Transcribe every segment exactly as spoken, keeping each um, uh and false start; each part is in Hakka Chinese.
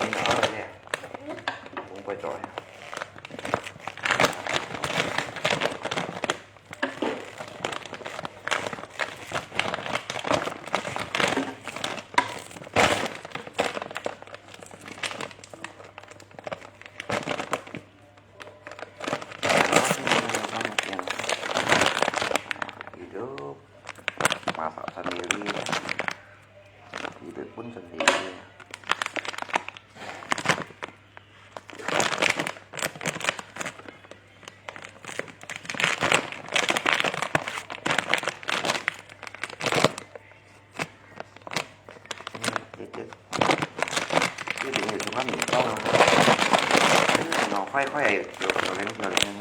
你拿回来，我们快走呀。Hidup, masak sendiri. Hidup pun sendiri. Ê, ê, ê. Cái điện thoại của mình có không? Cái nó khoe khoe, kiểu, kiểu, kiểu, kiểu, kiểu,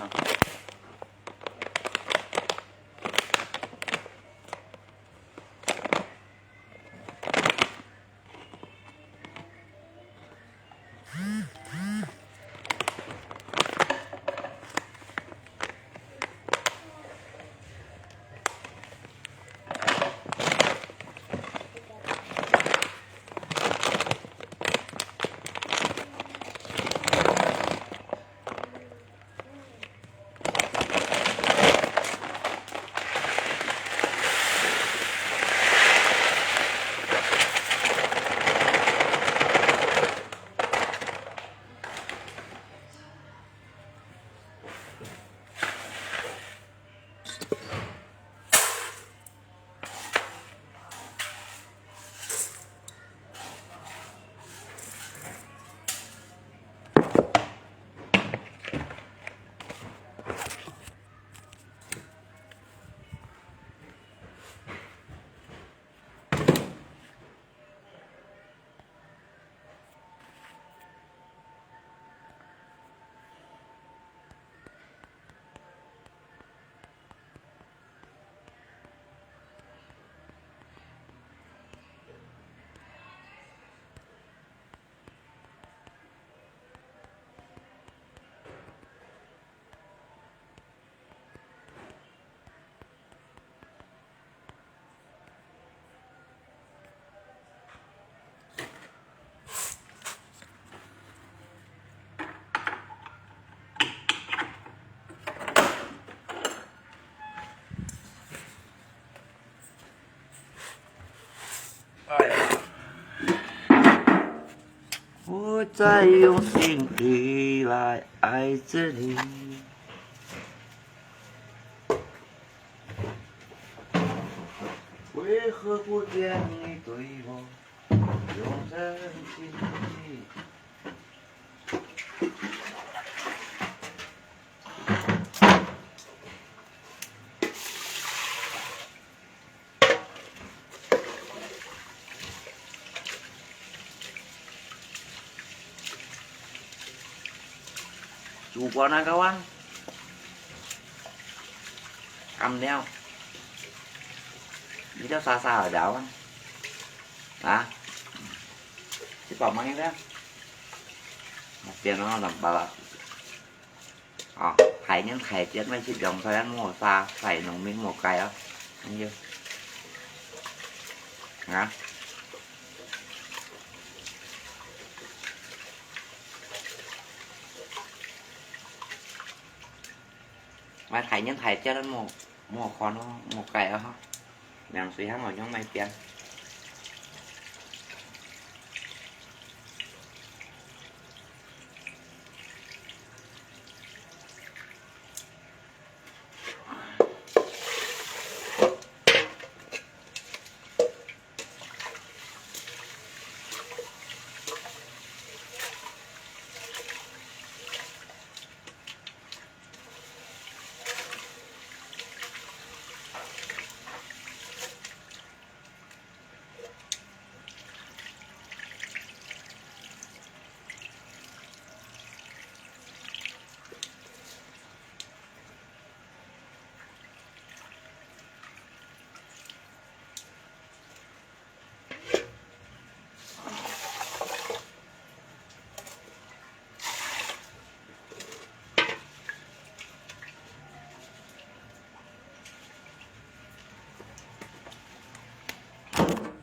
哎呀。我再用心地来爱着你。为何不见你对我用真心？煮過那個碗，乾了，你就沙沙个啊？啊？你幫忙一下。我点了兩包了。 啊，大人大隻，愛食涼菜，無沙，大農民無計啊。哎喲，啊，𠊎大人大隻，無，無看咯，無計啊。涼水還無用來變。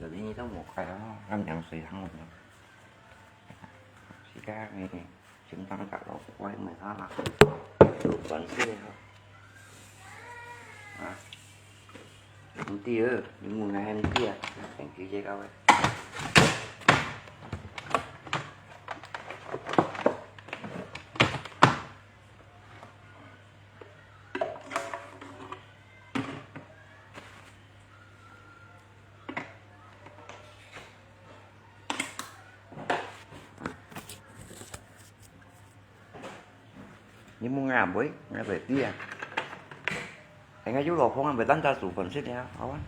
這邊都無開啊，恁樣水行了。呀，哎，先當个老乖，毋好啦，有關係个吼。啊，毋知哦，你問𠊎毋知啊，等佢這个喂。 你問𠊎毋會，𠊎毋知啊。哎，𠊎有老婆，𠊎毋單單煮飯食了，好啊。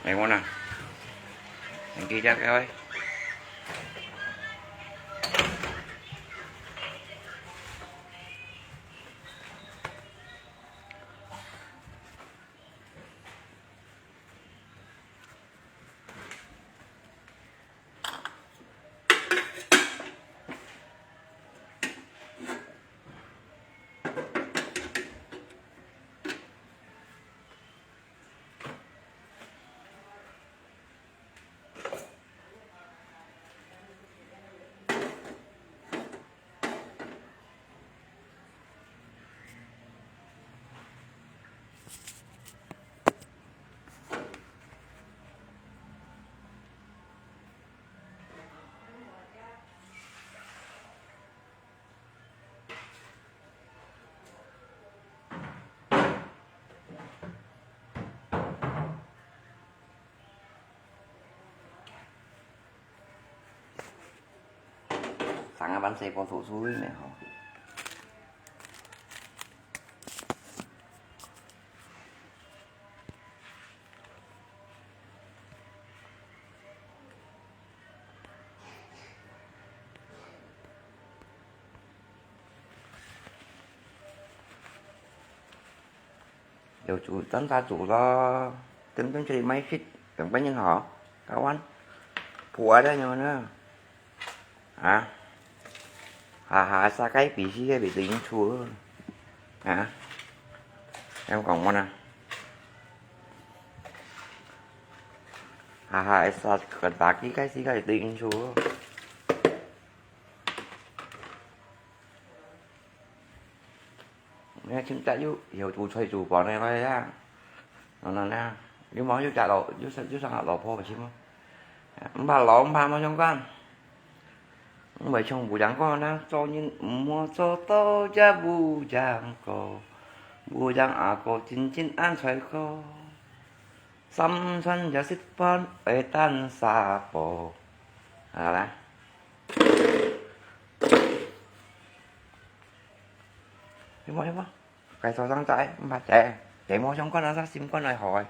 哎，我呢？你给加开喂。 生个還細个，做出來呢吼。 有煮，當下煮咯，等等出去買食，等半日吼，搞完，破壞了呢。啊，下下殺雞髀死个袂得人處啊，啊，恁講麼呢？下下殺個打雞雞死个袂得人處。 你看，現在又有煮菜煮飯个來啊，喏，喏，喏，有無？有隻老，有生，有生个老婆毋係無？毋怕老，毋怕無相干。毋會像武將哥恁樣，做人毋好做到這武將哥，武將阿哥真正恁衰過。 三餐也食飯會等三步。好啦。有無，有無？該早上在，毋怕在，在無相干啊，心肝來好个。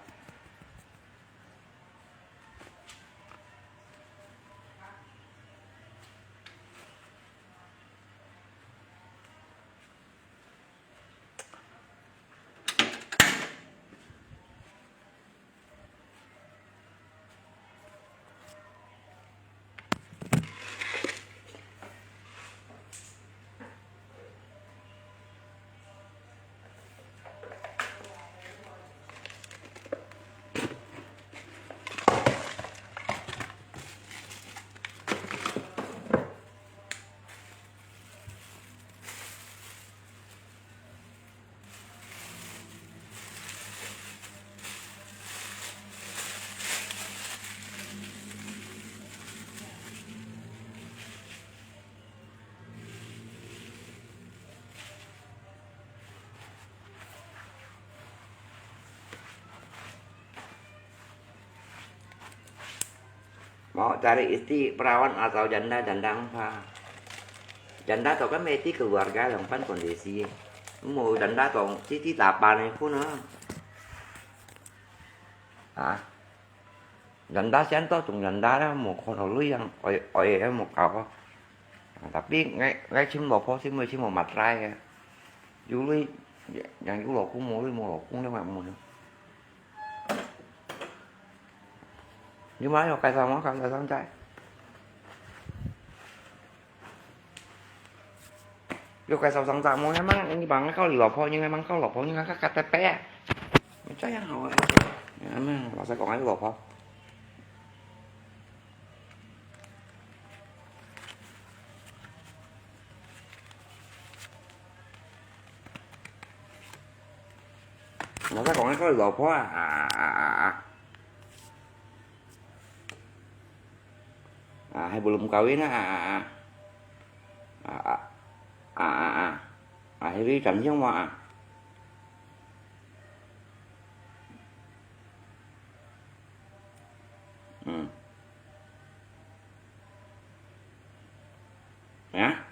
Mau cari istri perawan atau janda, janda apa? Janda tu kan mesti keluarga yang pan kondisi. Mau janda tu titi tapan ni pun ah. Ah. Janda siang tu tung janda lah, mau kono lui yang oi oi yang mau kau. Tapi ngai ngai chim lo po chim chim mau matrai ya. Yului 人有老公無，你無老公，你還無呢？你嘛有介紹嗎？介紹上在。有介紹上在無？你嘛，你嘛愛交老婆，你嘛交老婆，你嘛較較特別啊。這樣好啊。嗯，老實講，還有老婆。 Masa kong ako lopho ah, ah, ah, ah, ah. Ah, hai belum kawin ah, ah, ah, ah. Ah, ah, ah, ah. Ah, hai bi cham hiong mo ah. Hmm. Hả?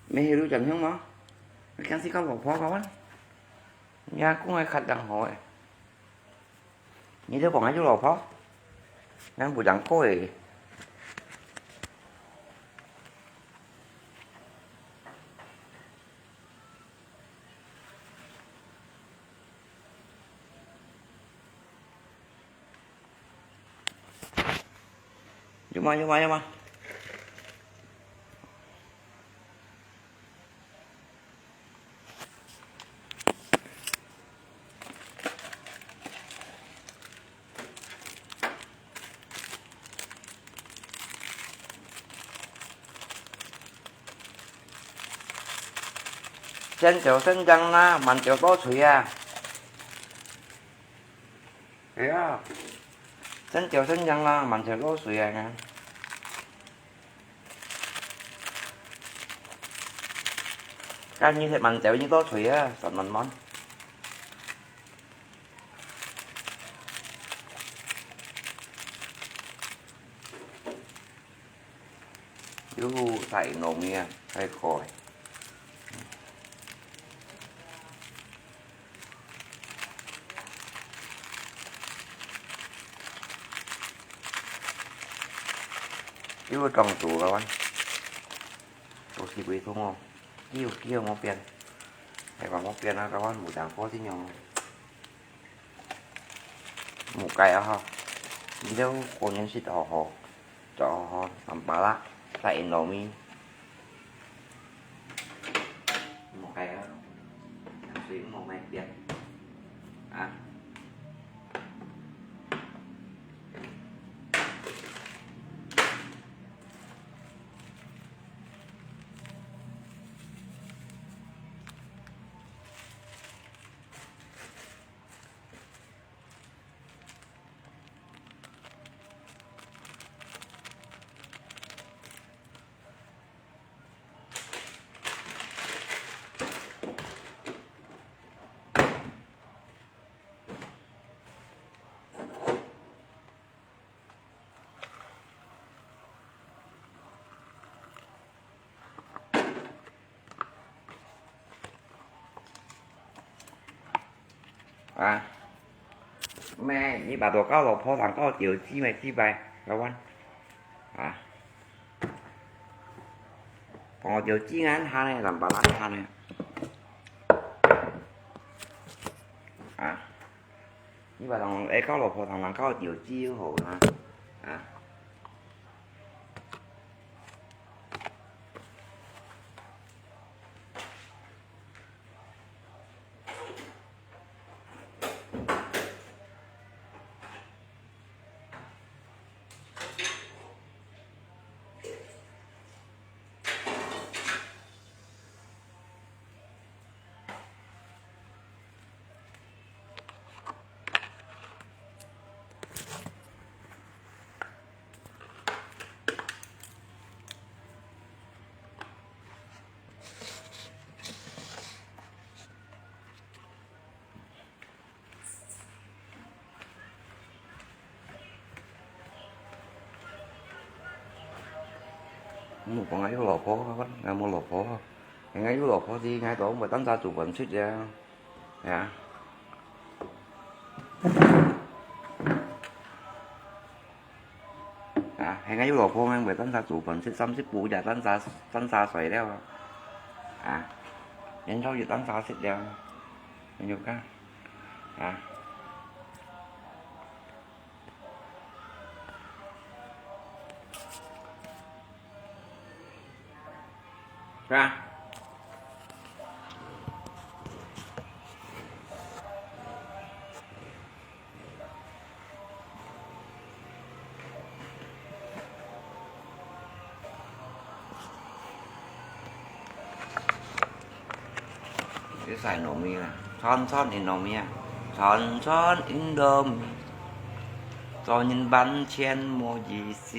Mẹ hiểu chăm hiong mo? Mẹ kang si kau lopho kau an? Nhà cũng ai khát đang hỏi. Như thế bọn ai chú lopho? Ngang bu đang kôi. Yuma, yuma, yuma. Sen chèo sen chang na, man chèo to chhui a. Ê a, sen chèo sen chang na, man chèo to chhui a. Kan ni thiệt man chèo ni to chhui a, sọt man man. Yú sai nông nha, sai khỏi. Yú trồng tủ rồi anh. Tủ thì bị thu ngô. Kiêu, kiêu mô piên. Hay còn mô piên á, các bạn, mù tàng có tí nhau. Mù cay á ha. Đi đâu cô nhân sít hò hò. Cho hò hò, tắm bá lạ. Tại nó mi. Mù cay á. Suy mù may piên. À. À, mẹ, đi bà tổ cao lộc phó thằng cao tiểu chi mẹ chi bài, các bạn. À. Còn tiểu chi ngắn ha này, làm bà lắm ha này. À. Đi bà thằng ấy cao lộc phó thằng thằng cao tiểu chi hổ nè. À. Mù có ngay lộc phó, ngay mù lộc phó. Ngay lộc phó thì ngay đó mới tăng gia chủ vẫn xích ra. Hả? À, hay ngay lộc phó ngay mới tăng gia chủ vẫn xích xăm xích bù chả tăng gia, tăng gia xoay đeo. À, nhân sau thì tăng gia xích đeo. 有看啊。是吧？ Ini saya Indomie lah. Son son Indomie ah. Son son Indomie. Cho nhân bản钱没意思。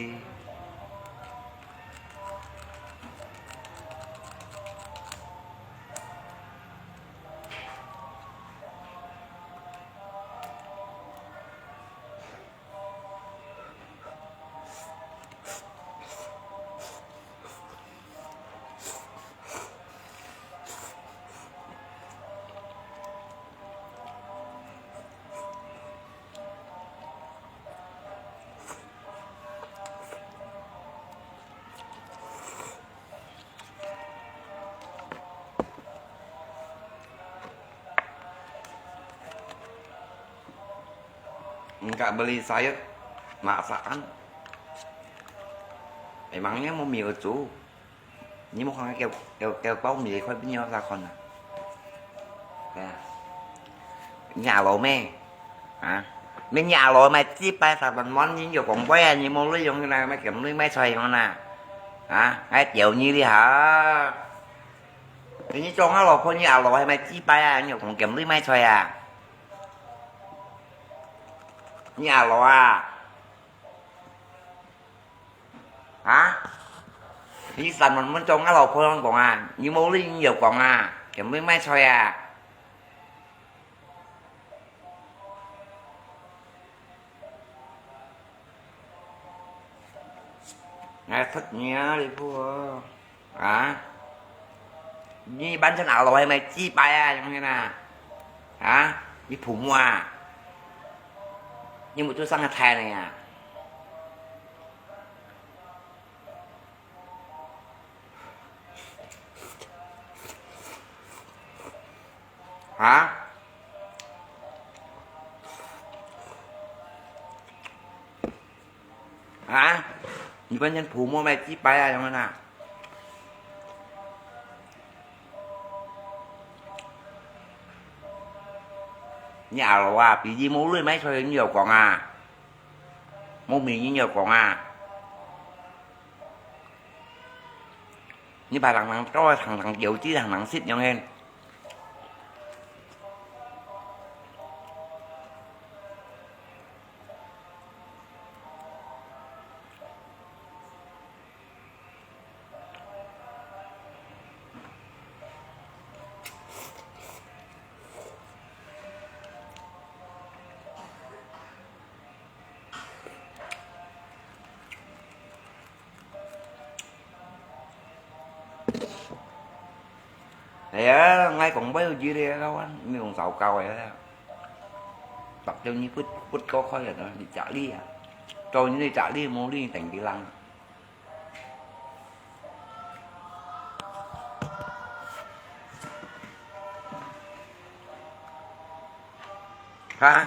Enggak beli sayur, masakan. Emangnya mau mie ucu? Ni mau kang kêu, kêu, kêu bao mì khỏi bên nhau ra con à? Thế à? Nhà lầu mê. Hả? Mình nhà lầu mà chi pai sa ban món ni nhiều con quay à, ni mau lui yong na, mai kiểm lui mai xoay yong na. Hả? Ai tiểu ni đi hả? Ni trong á lầu, kho nhà lầu hay mai chi pai à, nhiều con kiểm lui mai xoay à? Nhà lầu à? Hả? Ni sa ban món trong á lầu, kho yong con à? Ni mau lui nhiều con à? Kiểm lui mai xoay à? Ngai thất nghĩa đi phu. Hả? Ni bản thân ảo lỗi mày chi bài à, giống như nè. Hả? Ni phủ mua à? Ni một chút sang thái này à? Hả? Hả? Ni bản thân phủ mua mày chi bài à, giống như nè. Ni ảo lỗi à, vì gì mua lui máy xoay nhiều con à? Mua mì như nhiều con à? Ni bà lăng lăng trôi, thằng thằng kiểu chi thằng thằng xít nhau hen. Ê, ngai kong bai uji dia kawan, mi kong sao kau ya. Tak jauh ni put put kau kau ya, di cak li ya. Kau ni cak li, mau li teng bilang. Ha?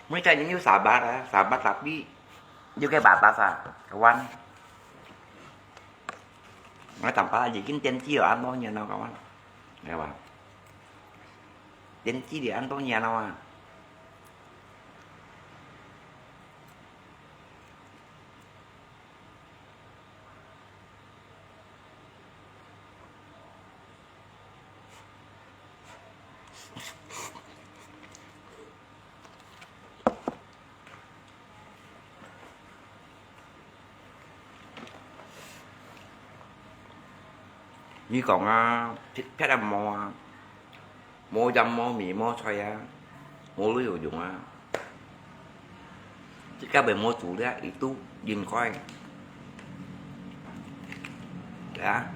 Mereka ini sabar ya, sabar tapi juga batas ah, kawan. Ngai tampa aja kin tian cio ano nyen no kawan. Ya ba. Tian ci di ano nyen no ah.你講啊，撇撇啊無啊，無鹽無味無菜啊，無鐳有用啊。這個袂無煮了，一度應該。對啊，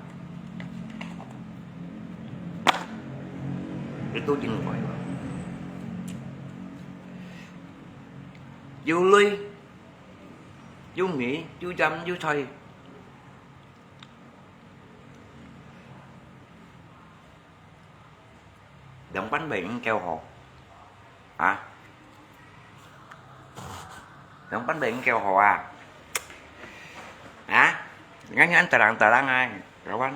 一度應該。有鐳，有味，有鹽，有菜。 兩半杯你夠好啊？兩半杯你夠好啊？啊？𠊎恁大人大人啊，kawan。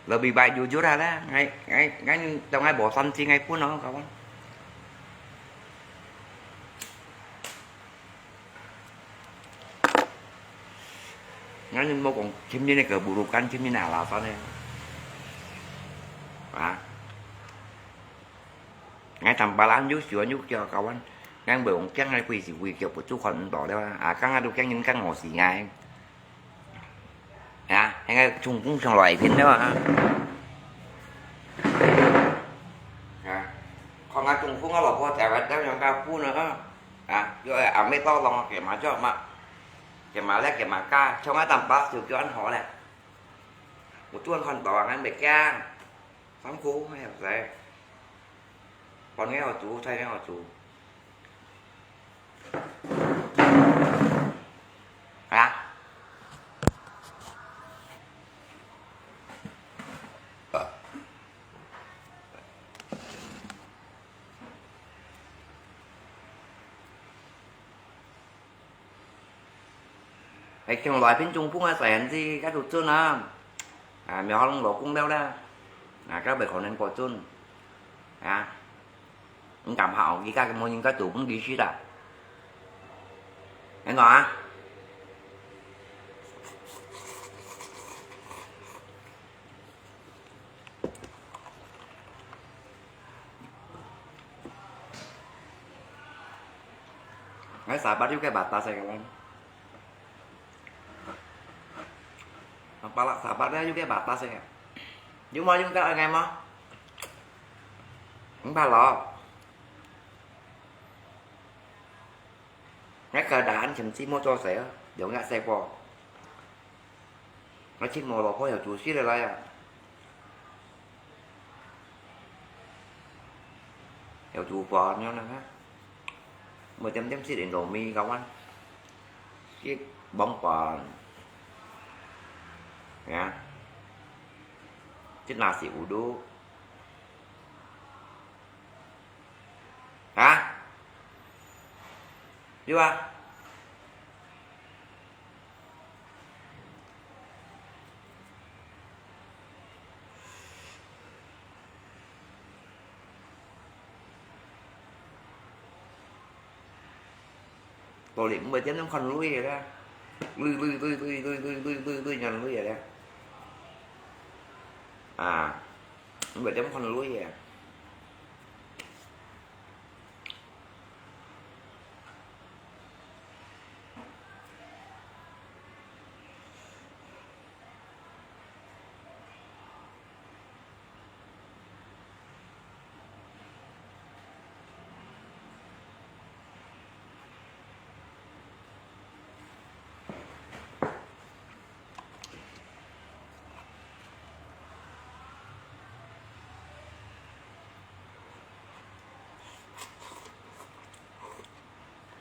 Lebih baik jujur啊啦，𠊎𠊎𠊎當𠊎無三千𠊎分哦，kawan。 Ngani mau kong chim ni ke burukan chim ni na alasan eh. Ah. Ngai tampalan yu siu yu kiao kawan. Ngai beu ong kiang ngai kui si kui kiao bu chu kon ndo de. Ah, kang adu kiang yin kang ngo si ngai. Ya, ngai chung kung chung lai pin de. Ah. Kon ngai chung kung a lo ko tai wat da yang ka pu na. Ah, yo eh, ame to long ke ma jo ma. Ke ma le ke ma ka, chong a tam pa siu kiao an ho le. Một tuần còn đó ngắn bể kiang. Sắm khu hay học dạy. Còn nghe họ chủ, thầy nghe họ chủ. Hả? Ờ. Ai kiang lai pin chung pung a sai hen si, ka tu chun a. A, miao hong lo kung leo la. A, ka bai khon nen po chun. A. Ung kam hao, ki ka ke mo yin ka tu pung ki shi ta. Ai no a. Ngai sabat yu ke batas e kawan. Ang palak sabat e yu ke batas e. Yu mo yu ke ngai mo. Ang palak. Ngai ka da an chim si mo cho se. Yo ngai se po. Ngai chim mo lo po yo chu si le lai a. Yo chu po nyo na ha. Mo tem tem si den lo mi kawan. Si bong po. Ya. Si nasi uduk. Hả? Đi qua. Tô lị cũng phải chém giống con lui vậy đó. Lui, lui, lui, lui, lui, lui, lui, lui, lui, nhọn lui vậy đó. À, cũng phải chém con lui vậy.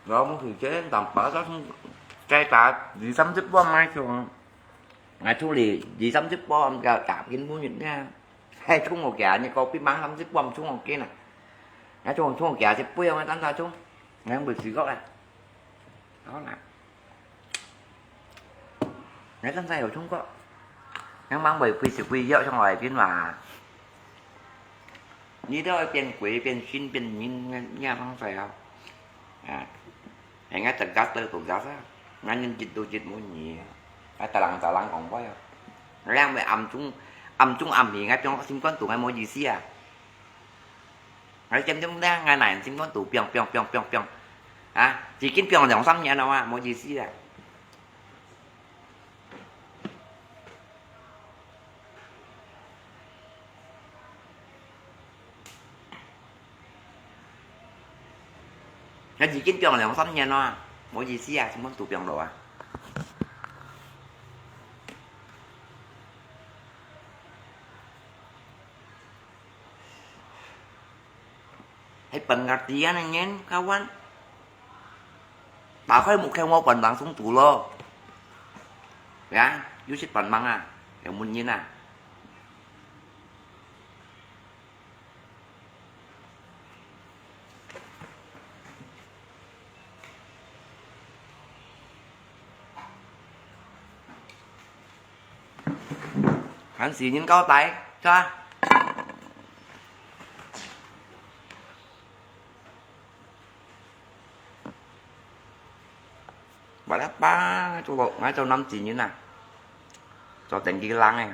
Rồi, muốn thử chế tầm cỡ có trái, cả gì sắm xếp bom mai thường. Ngai chung lì, gì sắm xếp bom, cả, cả kiến bún nhật nha. Hay chung một kẻ, như có pít mắng sắm xếp bom chung một kia nè. Ngai chung, chung một kẻ, xếp bùi, ngai tán sao chung. Ngai không được xì gốc à. Đó nè. Ngai tán sao hiểu chung gốc. Ngai mang bởi quy sự quy hiệu trong ngoài phiên mà. Nyi tau pian kuê, pian sin, pian min, ngià măng sai hau. A, hê ngai tegas tơ tôk gas a. Ngai nyin jit tô jit mun nyi. Ngai talang talang kong boi a. Ngai yang mê am chung, am chung am hì ngai piong sim kuan tù ngai mô yi si a. Ngai chem chem ngai nai sim kuan tù piong piong piong piong piong. A, chỉ kin piong liang sam nyan a, mô yi si a. Ngai chỉ kin piong liang sam nyan a, mô yi si a, sim kuan tù piong lo a. Hê pân ngar tia nang nyen kawan. Ta khoi muk kheng wo pân bang sung tu lo. Ya, yu sit pân bang a. Ya mun nyin a. 還是人交代，是吧？Wala pa, tu lo, ngai tu năm chín nghìn à. Cho tên kia lang eh.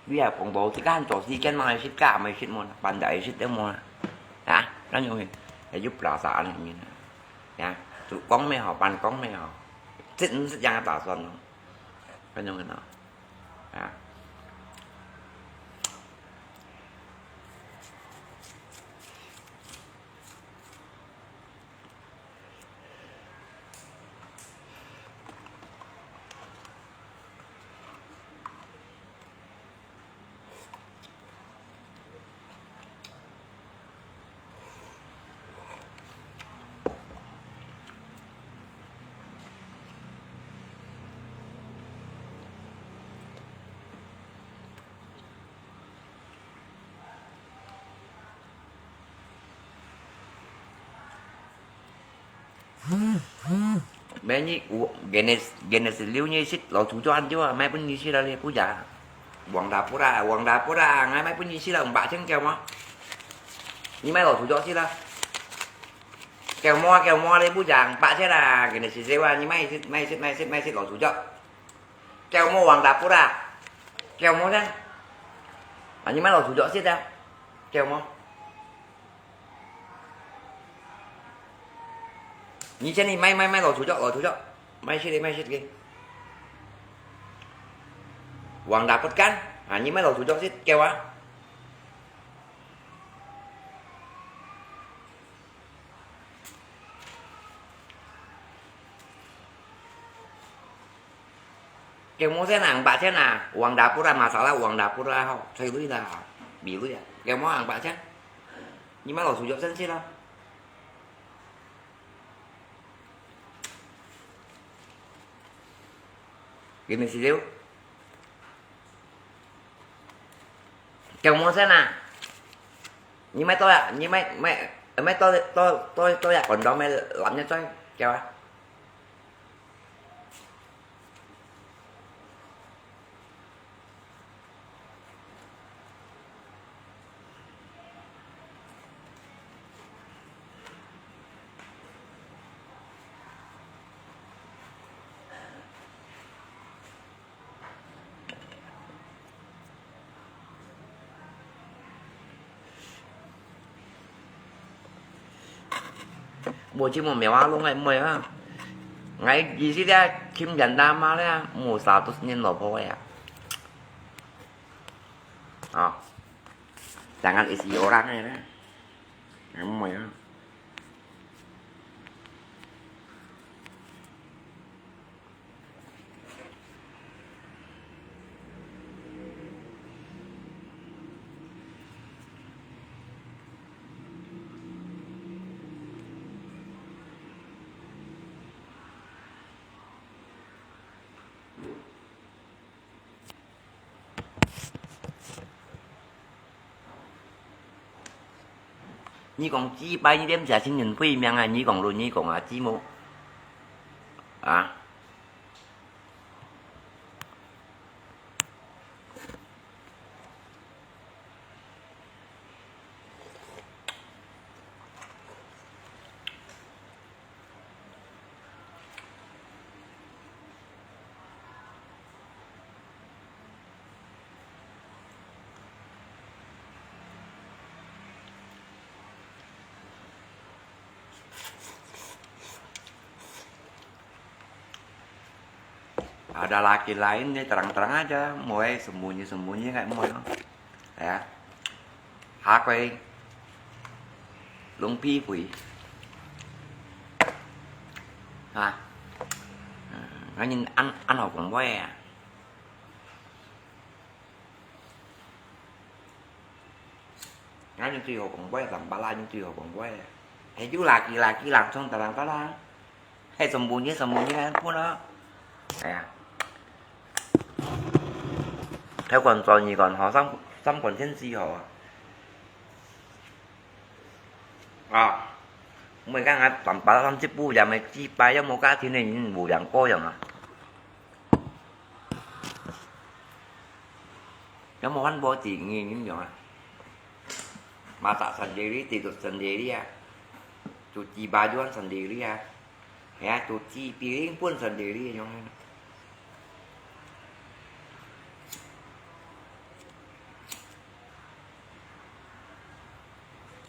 Vì à, phong bố thì kan tổ si ken mai sit ka mai sit mo, pandai sit de mo. Ha, kan yung eh, yup la sa ni min. Ya, tu kong me hao, pan kong me hao. Sit sit yang ta son. Kan yung no. Ya. 每日有，今日，今日係六月十，老鼠藥恁多啊，買分你食啦，你不食。Uang dapur啊，uang dapur啊，𠊎買分你食啦，五百千夠無？你買老鼠藥食啦。夠無啊，夠無啊，你不食，五百千啊，今日係十啊，你買食，買食，買食，買食老鼠藥。夠無？Uang dapur啊，夠無呢？啊，你買老鼠藥食啊，夠無？ 你先去買，買，買老鼠藥，老鼠藥，買食个，買食个。Uang dapur kan，啊，你買老鼠藥食，夠啊。Kêu mua sen à, ang bak sen à, uang dapur à, masalah uang dapur à, ho, sai lui là, bị lui à. Kêu mua ang bak sen. Ni mai lo su jok sen sila. Gini si Liu. Kêu mua sen à. Ni mai tôi à, ni mai, mai, mai tôi, tôi, tôi, tôi à, còn đó mai lắm nhất tôi, kêu à. Mua chứ mua mèo á, luôn ngày mua á. Ngày gì xí đe, Kim Janda mà đe, mua seratus nghìn lô pô ya. Ồ. Jangan isi orang ya đe. Ngày mua ya.你講幾百，你點寫新聞會名啊？你講論，你講啊，字幕啊。 Ada laki lain ni terang-terang aja, muai sembunyi-sembunyi ngai muai. Ya. Hakoi lung pi pui. Ha. Ngai nhìn ăn ăn học cũng muai à. Ngai nhìn tùy học cũng muai, tầm ba la nhìn tùy học cũng muai. Hay chú laki laki làm xong terang-terang. Hay sembunyi-sembunyi kan pun đó. Ya. 頭款轉二款吼，三，三款先試吼啊。啊，毋會講啊，淡薄仔三十步，也毋係幾擺，也無家庭个人無兩個樣啊。也無環保主義人樣啊。Masak sendiri, tidur sendiri啊，cuci baju sendiri啊。 係啊，都自己本身就係恁樣。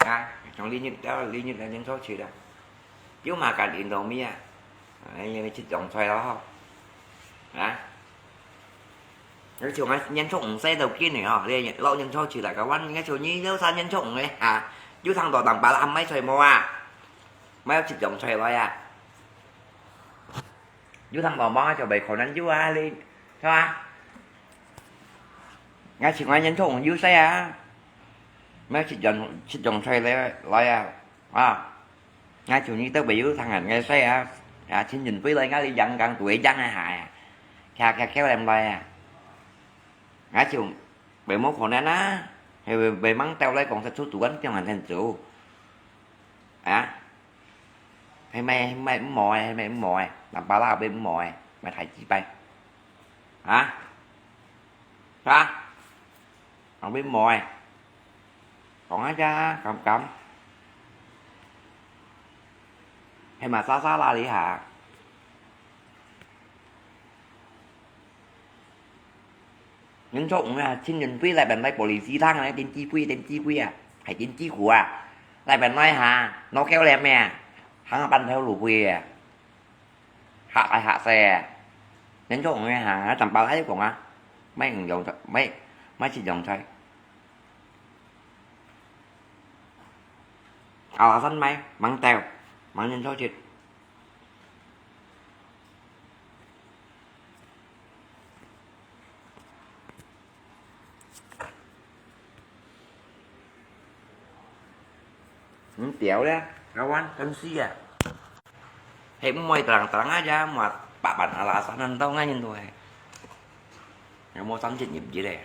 啊，從利益到利益來人出去啦，又嘛敢領導咩啊？哎，因為七種菜咯吼，啊。 而且𠊎年初五洗到今个吼，你老年初七來个，𠊎年初二、初三、年初五个哈，有通到淡薄仔買菜無啊？買七種菜來啊？有通到無啊？就袂可能有啊，你，係吧？𠊎像𠊎年初五有洗啊，買七種，七種菜來，來啊，啊。 𠊎像你都袂有通人个洗啊，啊，親人飛來𠊎哩陽江都會陽个下啊，徛徛徛淰來啊。𠊎像袂無可能啊，係袂，袂吂兜來講實出做緊點還先做。啊？係咪，係咪毋好个，係咪毋好个，南巴拉會毋好个，咪大幾擺。啊？啊？ 後面無誒，講下啫，敢敢？係嘛，沙沙啦你下。人做毋啊，親人飛來本來玻璃西湯啊，點幾杯，點幾杯啊，還點幾壺啊，來本來下，腦夠淰咩？行半頭路飛啊！ 嚇啊嚇死啊！人做毋會行啊，怎包還講啊？買五樣菜，買，買七樣菜。Alasan買，吂兜，吂人做事。 你屌咧，kawan，真是啊！係毋會terang-terang aja，muat papan alasan，tau ngan nyen tuh係。有無三七入一咧？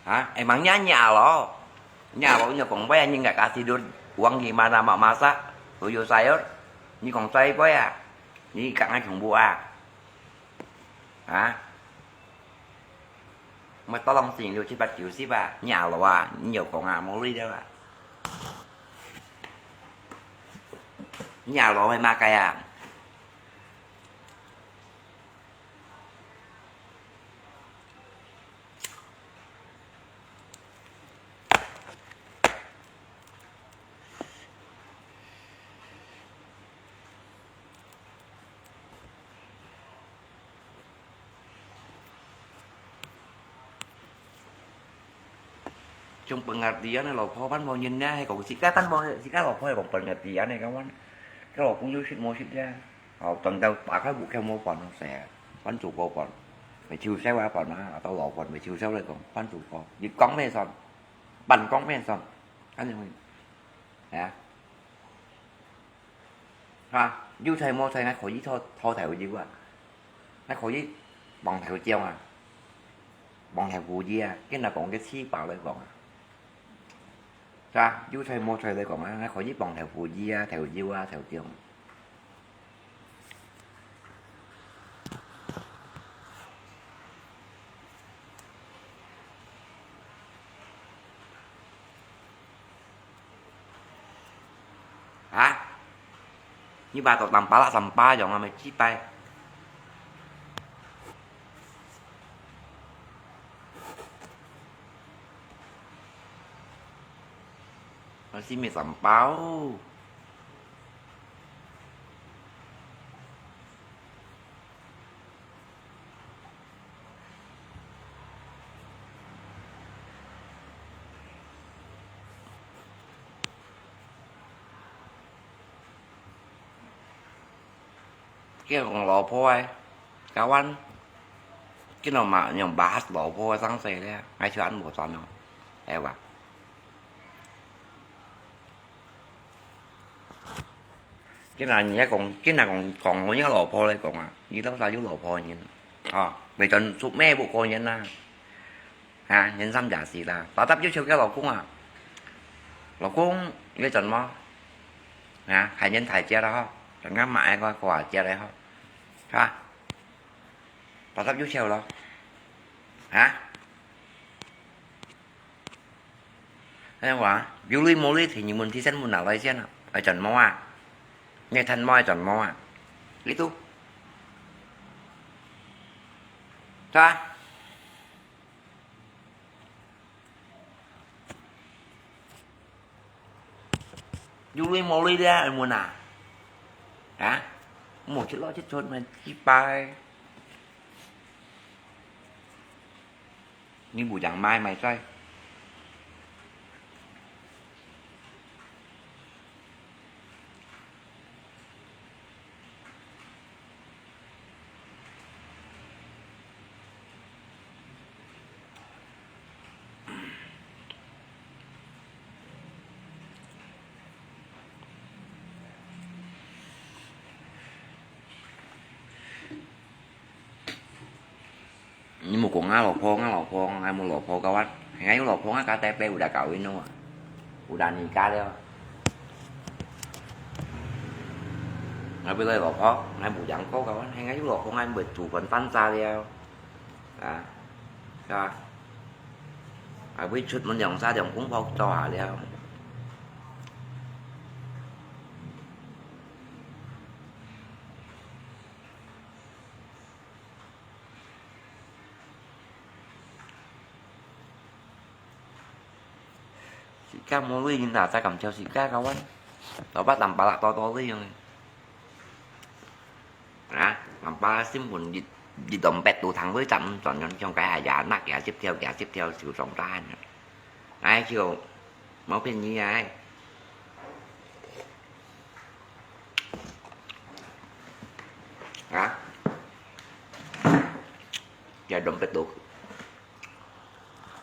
Ha, emangnya nyi alo? Nyi alo nyo kong baya nyi nggak kasih dur uang gimana mau masak? Buyur sayur, nyi kong sai baya, nyi kak ngai chong bu a. Ha? Mah tolong sing lu chipat kiu si ba, nyi alo a, nyo kong a, mo li da ba. Nyi alo mai ma kai a. 種pengertian个老婆，還無人呢，係講自家單無，自家老婆係講pengertian个，該，該老公有食無食呀？哦，等到打開屋企無飯食，飯煮過飯，會燒燒啊飯啊，到老飯會燒燒來講，飯煮過，你講咩算？飯講咩算？恁樣，啊？ 哈，有菜無菜，𠊎可以討，討豆油啊，𠊎可以望豆漿啊，望豆腐乳啊，今日講个粢粑來講啊，是吧？有菜無菜來講啊，𠊎可以望豆腐乳啊，豆油啊，豆漿。 啊？你把到當巴拉上巴用啊，沒幾擺。我是沒上包。 Kaya kong lawpo ai, kawan. Kino ma nyong bahas lawpo ai sang se le, ngai chuan mo chuan no. Ewa. 今日人家講，今日講，講我个老婆來講啊，你兜儕有老婆个人，哦，未曾出門無過年啊，啊，年三十四啦，八十有錢个老公啊，老公，你怎麼？啊，還年大隻了吼，人家買个過節了吼，啊，八十有錢了，啊？ 哎，話，有鐳無鐳，提你問，提先問啊，來先啊，愛轉毛啊，你看毛愛轉毛啊，你都，是吧？有鐳無鐳的啊，愛問啊，啊？無去攞去出門去拜。 你無樣買，買在。 你莫講𠊎老婆，𠊎老婆，𠊎無老婆kawan。𠊎有老婆，𠊎家底背有得搞運動啊，有得離家了。𠊎為了老婆，𠊎無樣過kawan。𠊎有老婆，𠊎會煮飯飯食了，啊，是吧？𠊎會出門兩三兩公婆做下了。 自家無鐳，哪儕敢照自家kawan？老爸當巴拉多多鐳用。啊，當巴拉新聞一，一動百度通鐳站轉轉，像該下也拿幾十條，幾十條就上單。哎，就無便宜啊！啊？也動百度。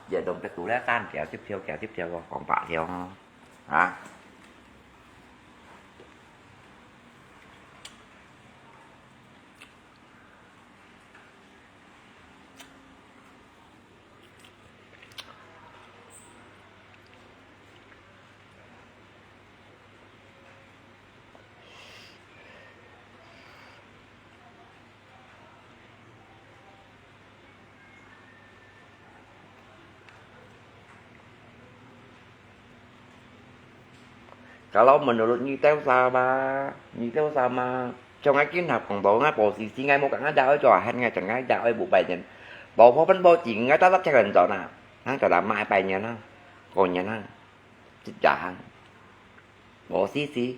也動百度了，單幾十條，幾十條哦，講百條哦，啊。 Kalau menurut你兜儕嘛，你兜儕嘛，像𠊎今下講到𠊎婆死死，𠊎無講𠊎也愛做下，𠊎講𠊎也愛無拜年，老婆分包子，𠊎搭搭隻人做哪，𠊎就來買拜年啊，過年啊，一家行。 無死死，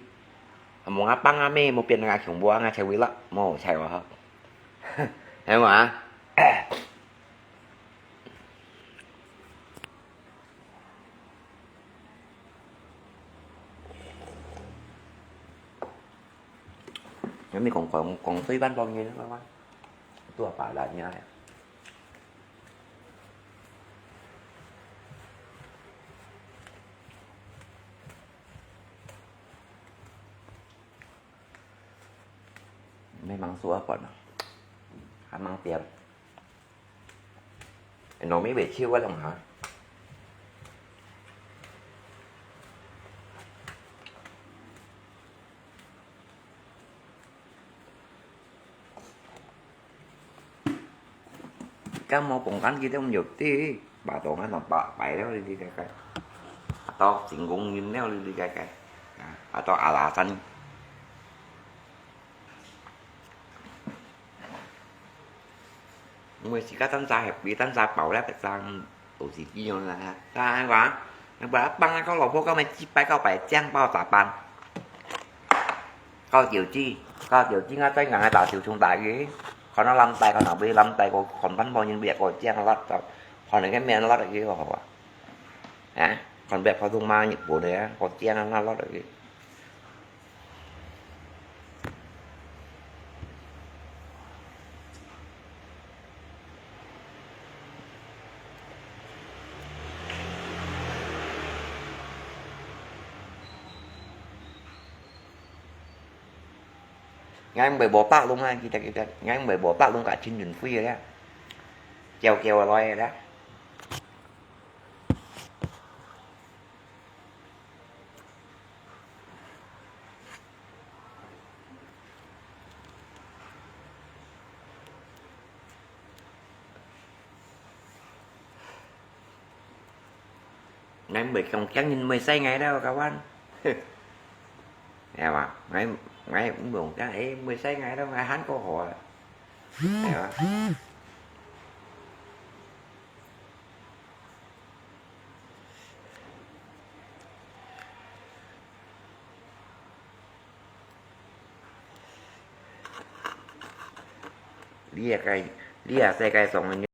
無阿爸阿姆，無變𠊎窮，無𠊎才會落，無才哦。係無啊？你咪講講講水飯當然啦，都係白爛嘅。 Memang suah pon. Memang tiap. Nó mới về chiêu quá lòng hả? 今無傍緊佢兜肉啲，把到𠊎同白擺了，你知个。啊，到成功人了，你知个。啊，啊，到阿拉山。因為自家單儕happy，單儕飽了，別生都係咁樣啦。但係話，你話幫那個老婆，講咩幾百個百靚包咋辦？搞條子，搞條子，𠊎在硬个打小衝大个，看到藍帶，看到尾藍帶，個看翻無人別個靚啦，就看到个面啦，个好啊。啊，看別普通嘛，日本个，個靚啦，啦，个。𠊎毋係無白龍啊，記得記得，𠊎毋係無白龍甲陳雲輝个咧，嬌嬌个來个咧。 𠊎毋會講，驚人毋會使𠊎了，kawan。係嘛？𠊎，𠊎毋會講，誒，毋會使𠊎了，𠊎還過好啊。係嘛？ 這个，這世界上个